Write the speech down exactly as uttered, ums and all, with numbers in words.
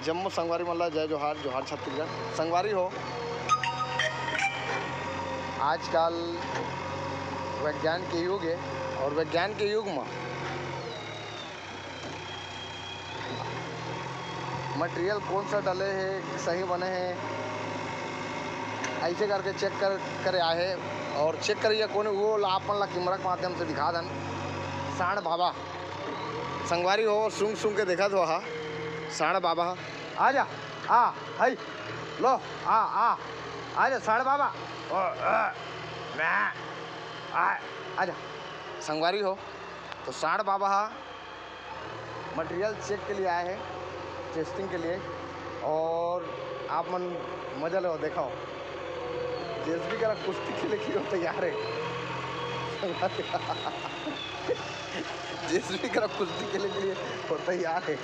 जम्मो संगवारी मन ला जय जोहार, जोहार छत्तीसगढ़। संगवारी हो, आजकल विज्ञान के युग हे और विज्ञान के युग म मटेरियल कौन सा डले हे, सही बने हे, ऐसे करके चेक कर करे आए हे। और चेक करिया कौन हे, वो ला आप मन ला कैमरा के माध्यम से दिखा दन। सांड बाबा संगवारी हो, सूंघ सूंघ के देखत हो हा, सांड बाबा हा। आजा, आ, हई, लो, आ, आ, आजा, सांड बाबा। ओ, आ, मैं, आ, आजा। संगवारी हो, तो सांड बाबा हा मटेरियल चेक के लिए आए हे, टेस्टिंग के लिए। और आप मन मजा लो, देखो, जेसीबी करा कुश्ती खेले के लिए तैयार हे। जेसीबी करा कुश्ती खेले के लिए वो तैयार हे।